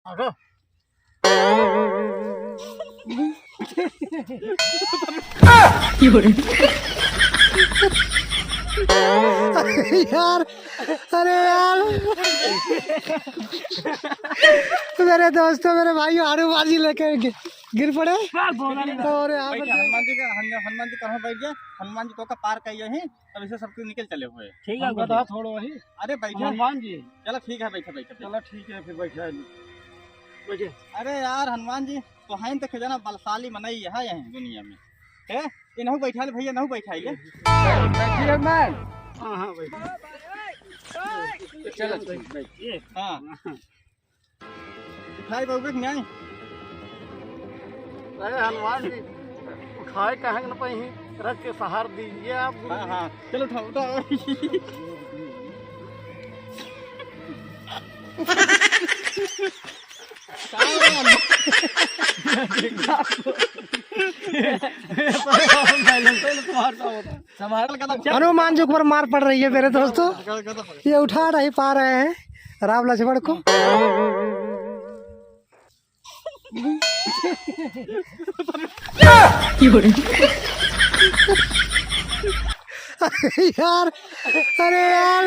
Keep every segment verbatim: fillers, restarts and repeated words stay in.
अरे यार, अरे यार, मेरे दोस्तों, मेरे भाइयों, हनुमान जी लेके गि-, गिर पड़े। और यहाँ पर बैठा, हनुमान जी का, हनु-, हनुमान जी कहाँ बैठ गया? हनुमान जी तो का पार करिए ही, तब इसे सब कुछ निकल चले हुए। ठीक है, हम गधा थोड़ो ही। अरे बैठा। हनुमान जी। चलो ठीक है, बैठा, बैठा, बैठा। चलो ठीक है, फिर बैठा है। बैठे। अरे यार हनुमान जी, तो हैं तो के जना बलशाली मनई है यहीं दुनिया में। है? इनहू बैठा ले भैया, इनहू बैठा ले। बैठिए मैं। हाँ, हाँ, बैठिए। चलो, चलो, बैठिए। हाँ। उठाई बउबे के न्याय। अरे हनुमान जी, उठाए कहेंगे न पही, रख के सहार दीजिए आप गुरु हाँ, जी। हाँ, चलो उठाओ, उठाओ। संभाल के रख। हनुमान जी के ऊपर मार पड़ रही है मेरे दोस्तों, ये उठा नहीं पा रहे हैं राम लक्ष्मण को। यार, अरे यार,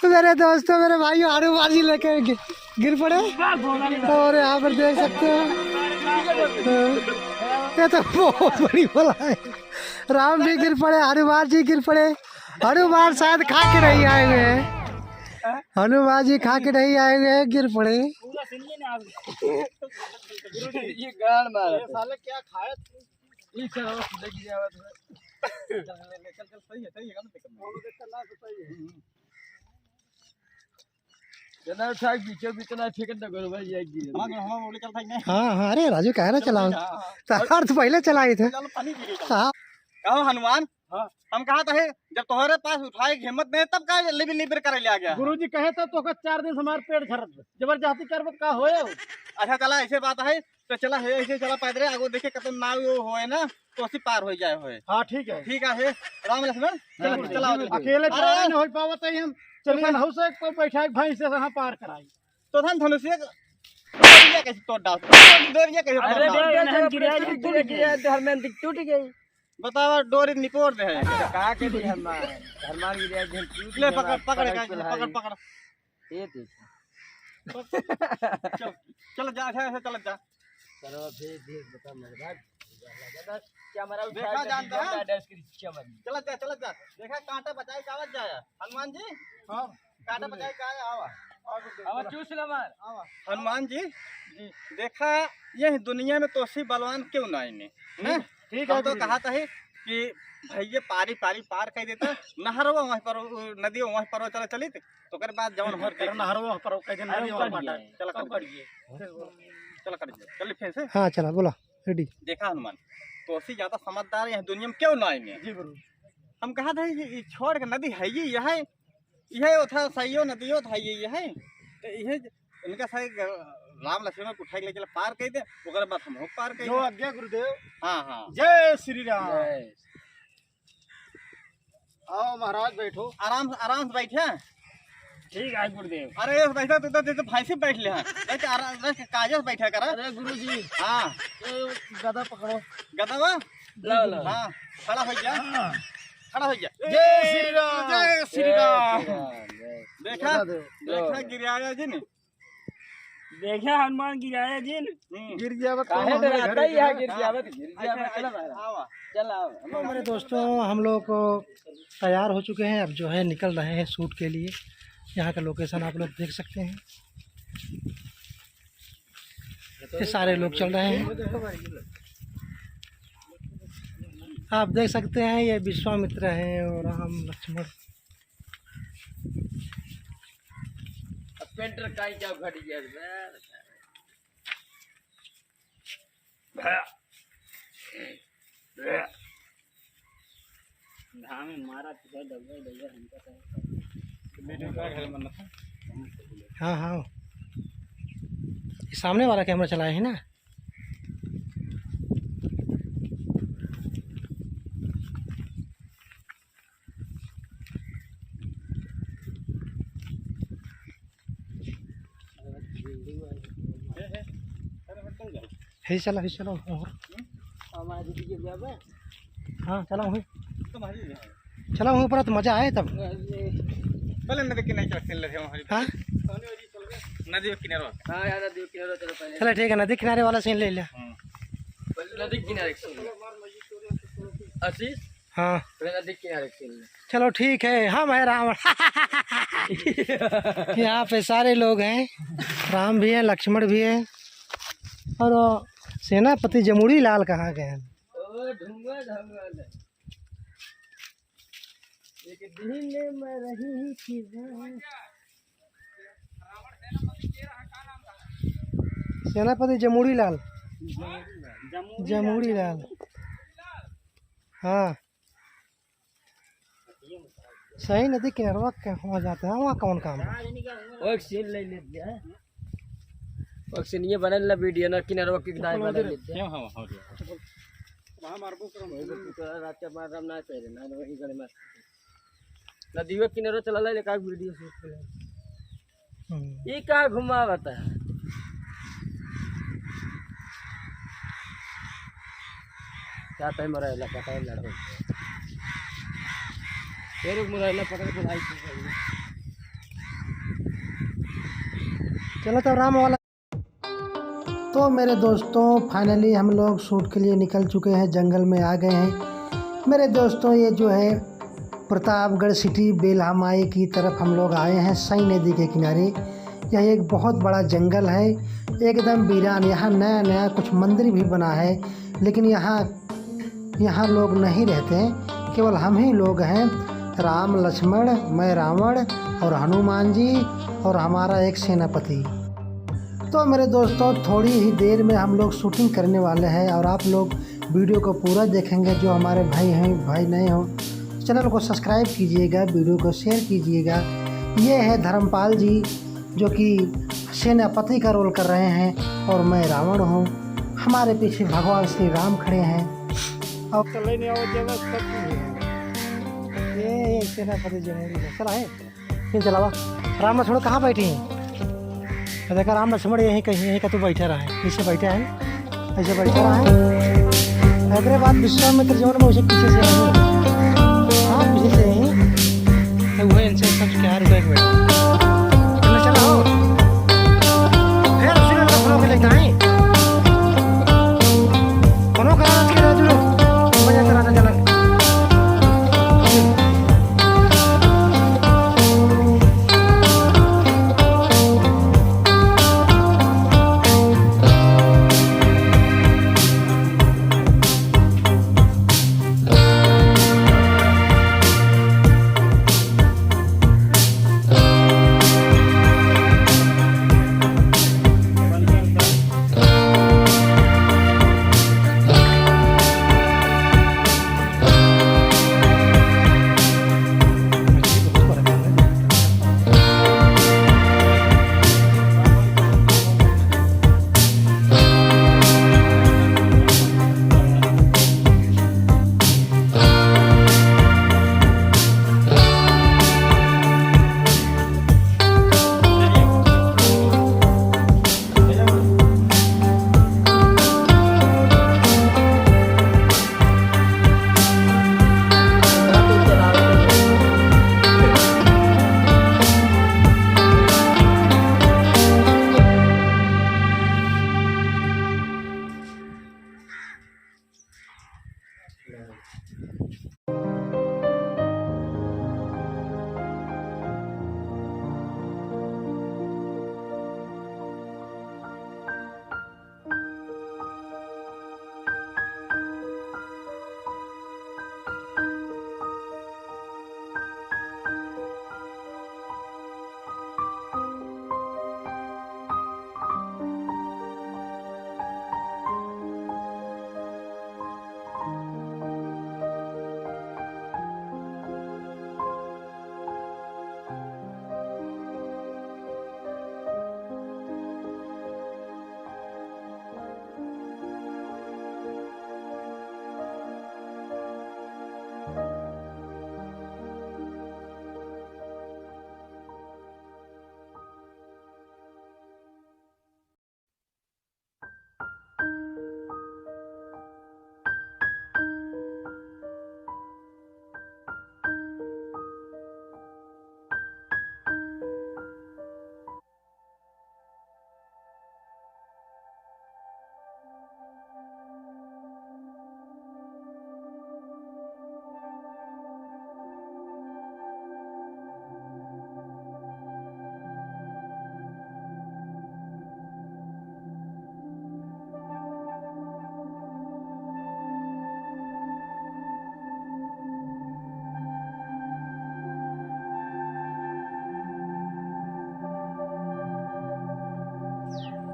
मेरे दोस्तों, मेरे भाइयों, हनुमान जी लेके गि-, गिर पड़े। और यहाँ पर देख सकते हो, ये तो बहुत बड़ी बला है। राम भी गिर पड़े, हनुमान जी गिर पड़े। हनुमान शायद खा के नहीं आए हुए हैं, हनुमान जी खा के नहीं आए हुए हैं, गिर पड़े। ये गाड़ मारा था। साले क्या खाया तू? ये चलो, सीधा गिर जावा तू। चल, चल, चल, सही है, सही है, कम से कम। जना उठा के बीचों बीच ना फेंकत ना करो भाई, ये गिर। हाँ, हाँ, हाँ, वो लेकर फेंक दे। हाँ, हाँ, अरे राजू, काहे ना चलाओ? हाँ, हाँ। तो हर तो पहले चलाई थे। चलो, पानी पी लो। हाँ। कहो हनुमान, हाँ। हम कहा था, जब तुम्हारे पास उठाए के हिम्मत नहीं, तब का लिबिर लिबिर करे ले आ गया? गुरुजी कहे तो, तो का चार दिन से हमारे पेट झरत, जबरदस्ती करबत का होए? अच्छा, चला, ऐसे बात है, तो चला है, ऐसे चला पैदल, आगो देखे कतन नाव वो होए ना, तो उसी पार हो जाए होए। हाँ, ठीक है। ठीक है, राम लक्ष्मण, चला, हाँ, चला, ठीक है। अकेले अरे! पार न हो पावत है हम, चलिए। चलिए, हौसे एक पर बैठा एक भैंस से यहाँ पार कराई। तो धन धनुष एक डोरिया कैसे तोड़ डाल? डोरिया कैसे तोड़ अरे, डाल? डोरिया हम गिरा दी, टूट गई। धर्मेंद्र टूट गई। बतावा, डोरी निपोर दे है। अच्छा, का के दी हनुमान? हनुमान गिरा दी, टूट ले, गई पकड़, हमार पकड़, पकड़, पकड़, पकड़। ये देख। चल, चल जा, ऐसे, ऐसे चल जा। चलो, फिर देख, बता, मर्दान। क्या हमारा देखा उठा के जानता है? डैश करी, क्या मरी? चल जा, चल जा। देखा, कांटा बचाई के आवत जाया। हनुमान जी? हाँ। कांटा बचाई के आया, आवा। आवा, चूस ले मार। आवा। हनुमान जी, जी। देखा, ये दुनिया में तोसी बलवान क्यों ना आईने? हैं? ठीक है, हम तो गुरु जी। कहा था ही कि भैया पारी, पारी पार कर देता, नहरवा वहीं पर, नदी वहीं पर चला चलित, तो ओकर बाद जवन हो अरे, नहरवा पर कह दे, अरे, नदी ओकर पाटा। दिए। चला, ओकर कर दिए। चला, कर दिए। चल, फिर से। हाँ, चला, बोला, ready। देखा हनुमान, तोसी ज्यादा समझदार यहाँ दुनिया में क्यों ना आईने? जी, गुरु। हम कहा था, ये, ये छोड़ के नदी है, ये, यह है, यह था, सही हो, नदी हो, था, ये, यह है। तो यह इनका सही ग-, राम लक्ष्मण को उठा के ले चला, पार कर दे, ओकर बाद हम हो पार कर जो दे। आज्ञा गुरुदेव। हाँ, हाँ। जय श्री राम। जय। आओ महाराज, बैठो। आराम से, आराम से बैठे। ठीक है गुरुदेव। अरे, ये बैठा, तू तो जैसे भैंसी बैठ ले हैं। बैठ, आराम से, कायदे से बैठा करा। अरे गुरुजी। हाँ। ये गदा पकड़ो। गदा बा? ला, ला। हाँ, खड़ा हो जा। हाँ। खड़ा हो जा। जय श्री राम। जय श्री राम। जय श्री राम, जय। देखा, गदा दो। देखा गिराया जी ने। देखा हनुमान गिराया जी ने। हम्म। गिर गया बा, काहे तो डराता ही है, गिर गया बा, गिर गया बा, अच्छा, चला अच्छा, बाहर। आवा। चल, आओ। तो मेरे दोस्तों, हम लोग को तैयार हो चुके हैं, अब जो है निकल रहे हैं shoot के लिए। यहाँ का location आप लोग देख सकते हैं, ये सारे लोग चल रहे हैं। आप देख सकते हैं, ये विश्वामित्र है और राम लक्ष्मण। अब पेंटर काई क्या घट गया बे? घाम में मारा तो डबल डबल हमका तो। हाँ, हाँ, ये सामने वाला camera चलाए है ना। हे चला, हे चला। हाँ, चला वहीं। चला वहीं ऊपर तो मजा आए तब। पहले नदी किनारे चल, खेल लेते हैं वहाँ। हाँ? नदी किनारे। हाँ यार, नदी किनारे चलो पहले। चला ठीक है, नदी किनारे वाला scene ले लिया। हाँ। पहले नदी किनारे scene ले। आशीष? हाँ। पहले नदी किनारे scene ले। चलो ठीक है, हम हैं रावण। यहाँ पे सारे लोग हैं, राम भी हैं, लक्ष्मण भी हैं, और वो सेनापति जमुड़ी लाल कहाँ गए हैं? ओ, धुआं, धुआं। एक दिन में रही थी। सेनापति जमुड़ी लाल। जमुड़ी लाल। जमुड़ी लाल। हाँ। सही नदी किनारवा के वहाँ जाते हैं, वहाँ कौन काम है? वो एक scene ले लेते हैं। वो एक scene ये बने ला video ना, किनारवा के दाएं बने लेते हैं। हाँ, हाँ, हाँ। वहाँ मारबो करो। वही तो रात के मार राम ना पहले, ना वही गले मार। नदीवा किनारे चला ला, लेकिन video shoot कर ले। हम्म। ई का घुमावत है? क्या टाइम हो रहा है, लगा टाइम लड़ रहा है। फिर मुरैला पकड़ के भाई। चलो तो राम वाला। तो मेरे दोस्तों, finally हम लोग shoot के लिए निकल चुके हैं, जंगल में आ गए हैं। मेरे दोस्तों, ये जो है प्रतापगढ़ city, बेल्हामाई की तरफ हम लोग आए हैं, सई नदी के किनारे। यह एक बहुत बड़ा जंगल है, एकदम वीरान। यहाँ नया नया कुछ मंदिर भी बना है, लेकिन यहाँ यहाँ लोग नहीं रहते हैं, केवल हम ही लोग हैं, राम, लक्ष्मण, मैं रावण और हनुमान जी और हमारा एक सेनापति। तो मेरे दोस्तों, थोड़ी ही देर में हम लोग shooting करने वाले हैं और आप लोग video को पूरा देखेंगे। जो हमारे भाई हैं, भाई नए हो, channel को subscribe कीजिएगा, video को share कीजिएगा। ये है धर्मपाल जी, जो कि सेनापति का role कर रहे हैं और मैं रावण हूँ। हमारे पीछे भगवान श्री राम खड़े हैं। और चल नहीं आवत जावे, सब चीज है। ये, ये सेनापति जमुड़ी है। चला है। फिर चलावा। राम लक्ष्मण कहाँ बैठी हैं? तो देखा, राम लक्ष्मण यहीं कहीं, यहीं का तो बैठा रहा है। पीछे बैठा है। ऐसे बैठा रहा है। एकरे बाद विश्वामित्र जवन में उसे पीछे से आई। हाँ, पीछे से आई। तो वह इनसे सब क्या रुका एक मिनट। चलो, चलो। फिर उसी में लखनऊ के लेके आई। कोनो का राज के राजू। बजा चला, चला।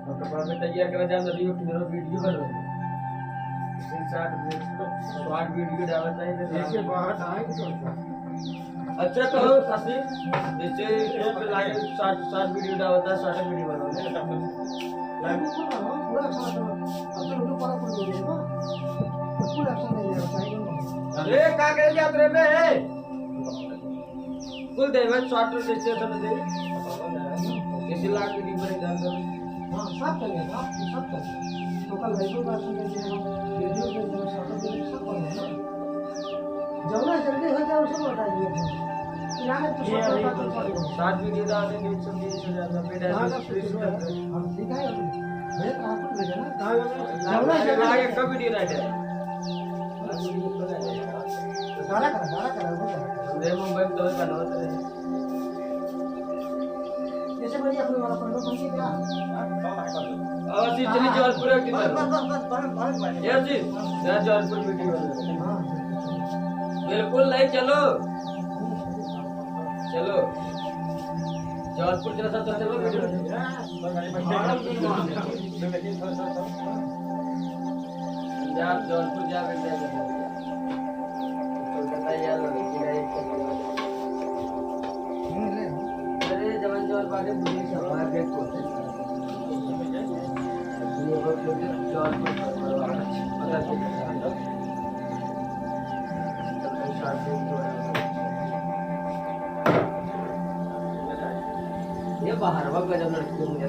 तो कपड़ा में तैयार करा जा, नदी में किधर वीडियो बना। तीन साठ मिनट तो शॉर्ट वीडियो डालता है, इधर जैसे बाहर आए तो अच्छा कहो, आसिफ, जैसे एक लाइव शॉर्ट, शॉर्ट वीडियो डालता है, शॉर्ट वीडियो बनाओ। लाइव पूरा, हाँ, पूरा शॉर्ट, अब तो वीडियो पूरा पूरा हो गया ना। पूरा एक्शन नहीं लिया, साइड में। अरे, का करे जात रे बे? कुल देवे, शॉर्ट में जैसे तो दे। जैसे लाग के ऊपर इधर उधर। हाँ, सब करेंगे, सब, सब करेंगे। तो कल लाइव का सुन के हम वीडियो के जो शॉर्ट में सब करेंगे ना। जौना जल्दी हो जाए, उसे लौटा दिए थे। किनारे तो ये सब अभी लौटा दो, सब। सात वीडियो डाल देंगे, एक सौ बीस हो जाता, फिर हाँ, ऐसे सब कुछ freeze कर दो। हम ठीक है, अभी भेज रहा हूँ, भेजना। हाँ, हाँ, हाँ। जौना जल्दी लाइव हो का वीडियो ना जाए। गाना करा, गाना करा, वो करा। हमरे मुंबई में तो बनवत रहे। जैसे भाई अपने वाला पंडो पंडित क्या? अब जी चली जौनपुर की तरफ। बस, बस, बस, बस, बस, बस। ये जी, जरा जौनपुर मीटिंग वाले। हाँ। बिल्कुल नहीं, चलो। चलो। जौनपुर जरा सा तो चलो मीटिंग। पंजाब, जौनपुर जा, कोलकाता या लड़की रहे। अरे, जवन जवन बाटे, बुद्धि से बाहर देख को। ये बहुत लोग जौनपुर, पता चल। ये बाहर वा गजब लड़की हो गया।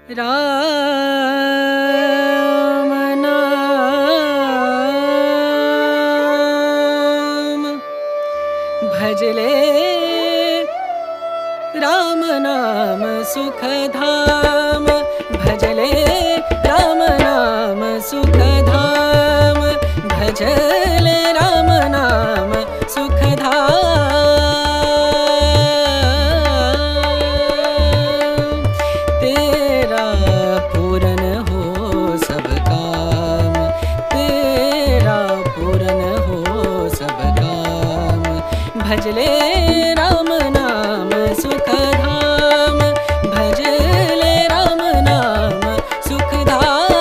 राम नाम भजले, राम नाम सुख धाम भजले, राम नाम सुख धाम भजले, राम नाम सुख धाम। तेरा पूरन हो सब काम, तेरा पूरन हो सब काम। भजले राम नाम सुख धाम, भजले राम नाम सुख धाम।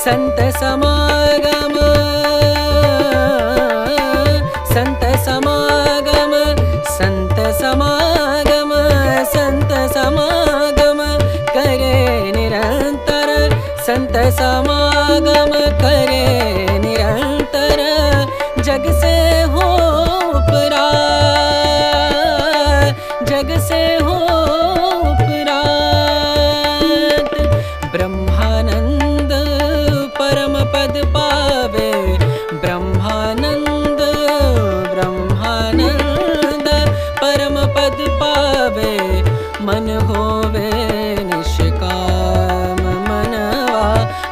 संत समागम, संत समागम, संत समागम, संत समागम करे निरंतर, संत समागम करे निरंतर। जग से हो उपरात, जग से हो उपरात। ब्रह्मानंद परम पद पावे, ब्रह्मानंद, ब्रह्मानंद परम पद पावे। मन होवे निष्काम मनवा,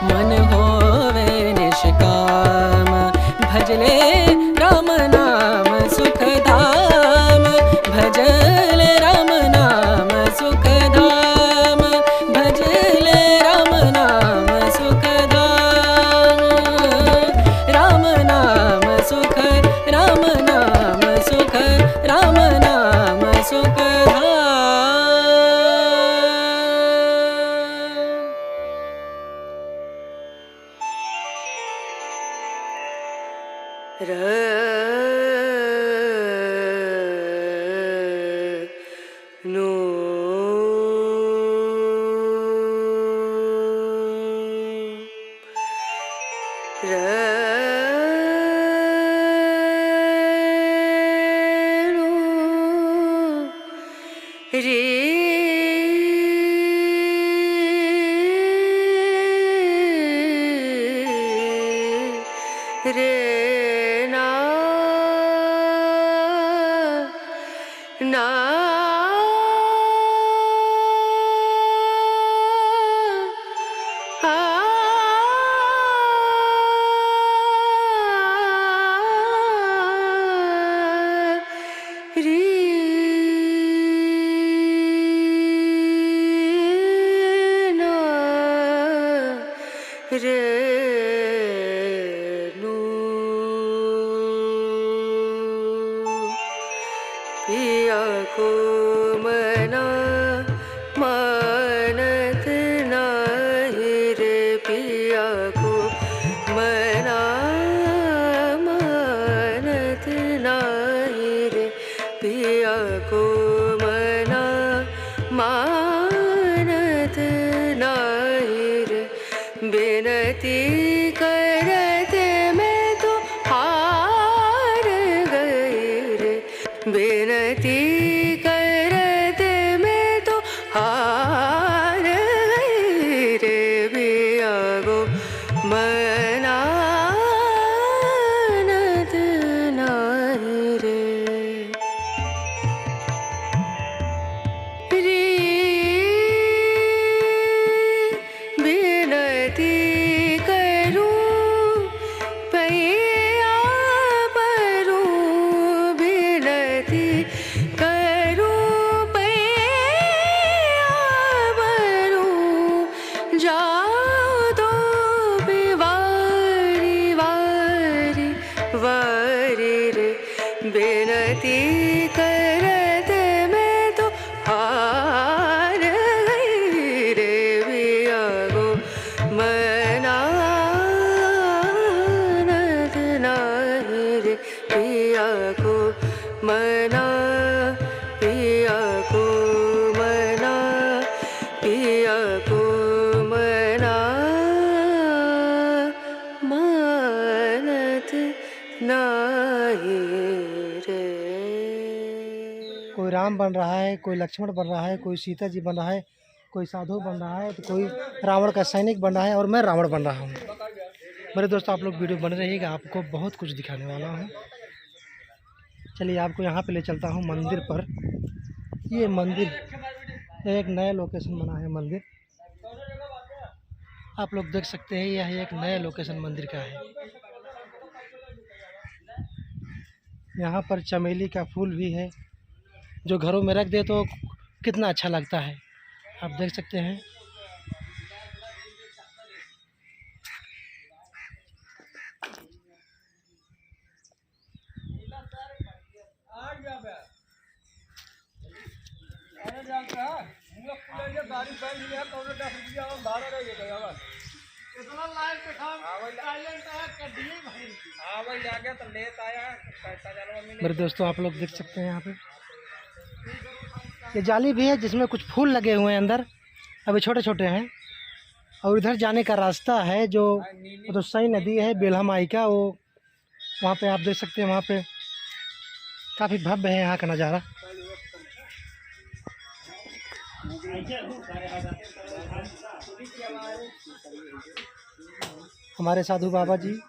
मन होवे निष्काम। भजले राम नाम सुख धाम, भजले राम नाम सुख धाम, भजले राम नाम सुख धाम। राम नाम सुख, राम नाम सुख, राम नाम सुख धाम। बन रहा है, कोई लक्ष्मण बन रहा है, कोई सीता जी बन रहा है, कोई साधु बन रहा है, तो कोई रावण का सैनिक बन रहा है और मैं रावण बन रहा हूँ। मेरे दोस्तों, आप लोग video बने रहिएगा, आपको बहुत कुछ दिखाने वाला हूँ। चलिए, आपको यहाँ पे ले चलता हूँ मंदिर पर। ये मंदिर एक नया location बना है मंदिर। आप लोग देख सकते हैं, यह एक नया location मंदिर का है। यहाँ पर चमेली का फूल भी है, जो घरों में रख दे तो कितना अच्छा लगता है, आप देख सकते हैं। मेरे दोस्तों, आप लोग देख सकते हैं यहाँ पे ये जाली भी है जिसमें कुछ फूल लगे हुए हैं अंदर, अभी छोटे छोटे हैं। और इधर जाने का रास्ता है जो, वो तो सई नदी है बेल्हा माई का, वो वहाँ पे आप देख सकते हैं, वहाँ पे काफ़ी भव्य है यहाँ का नज़ारा। हमारे साधु बाबा जी।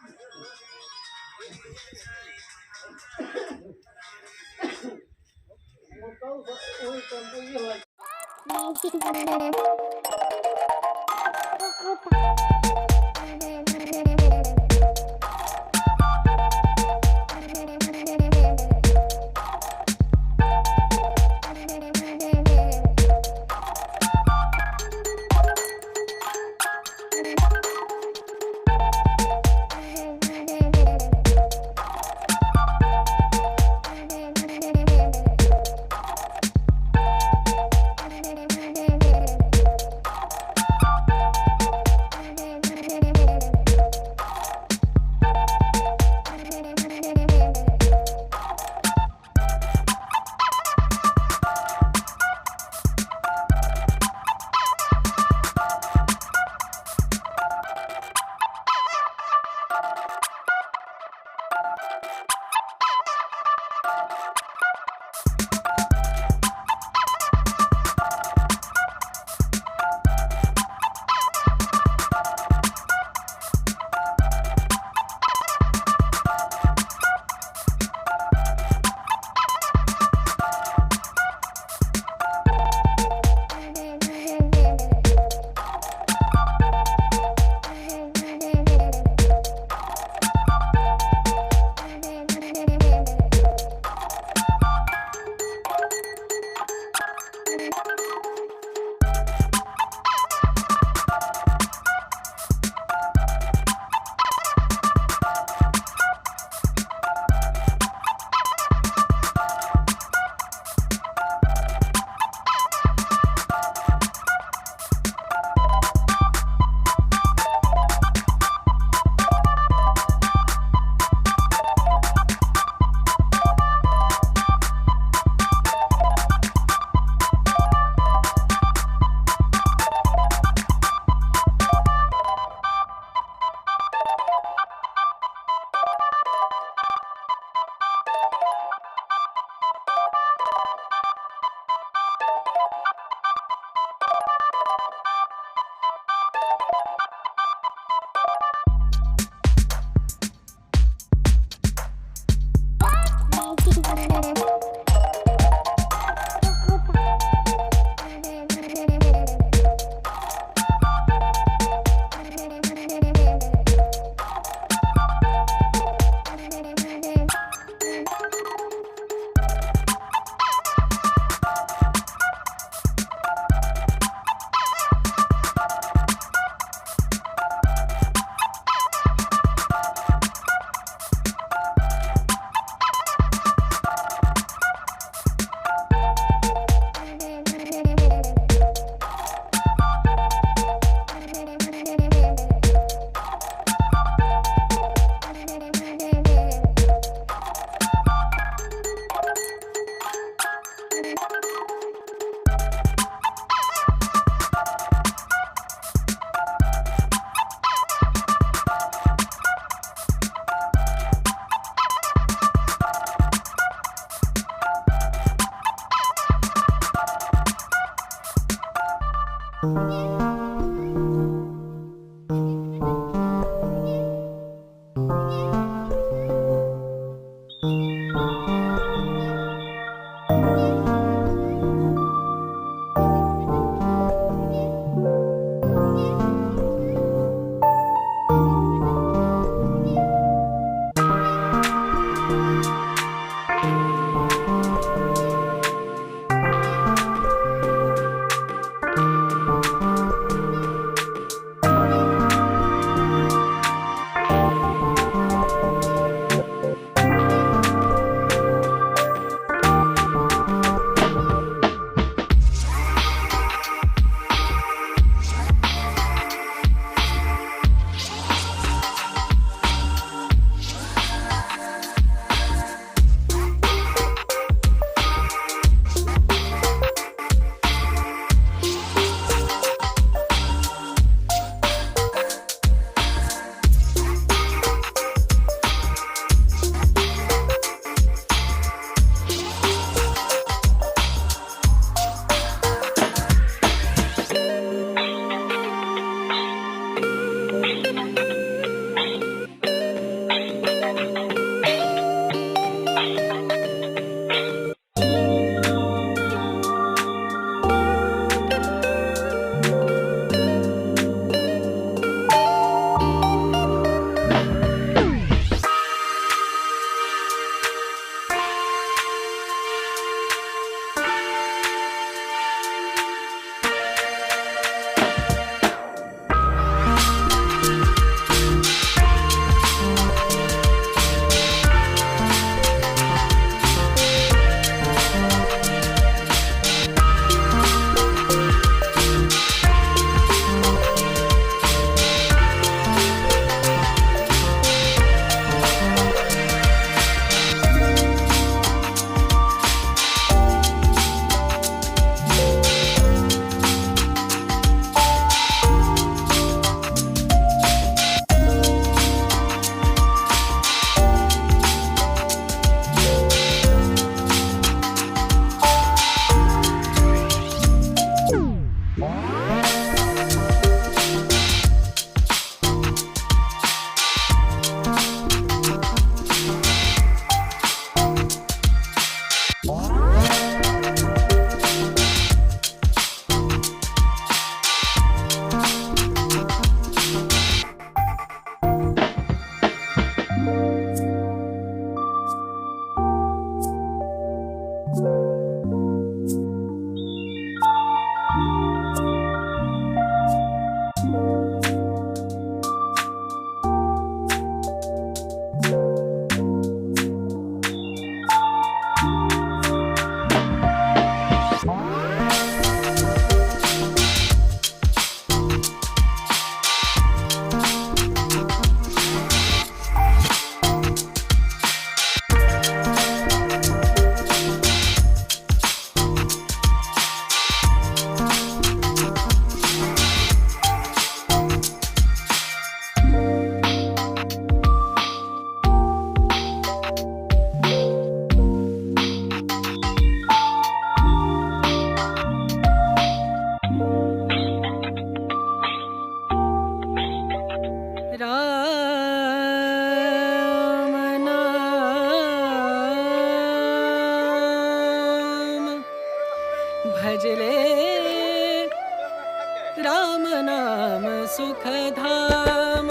सुखधाम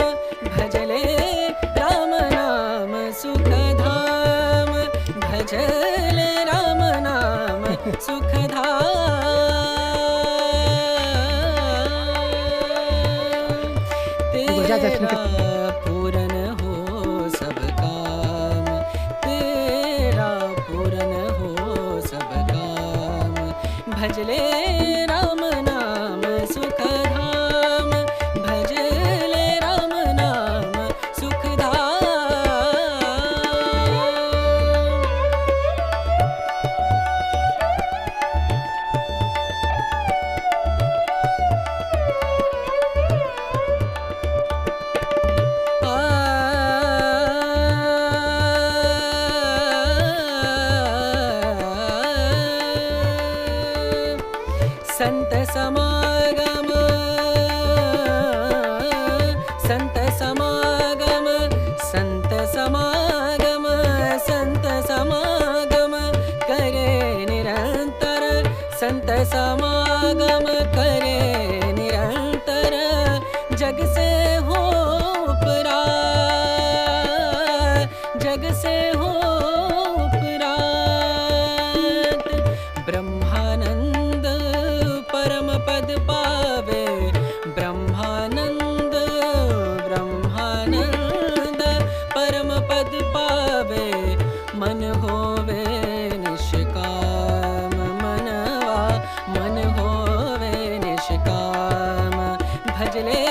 भजले राम नाम सुखधाम, भजले राम नाम सुखधाम। तेरा पूरन हो सब काम, तेरा पूरन हो सब काम। भजले राम नाम सुखधाम, भजले राम नाम सुखधाम। संत समागम, संत समागम, संत समागम, संत समागम करे निरंतर, संत समागम करे निरंतर। जग से हो उपरा जग से हो उपरात। ब्रह्मानंद परम पद पावे, ब्रह्मानंद, ब्रह्मानंद परम पद पावे। मन होवे निष्काम मनवा, मन होवे निष्काम। भजले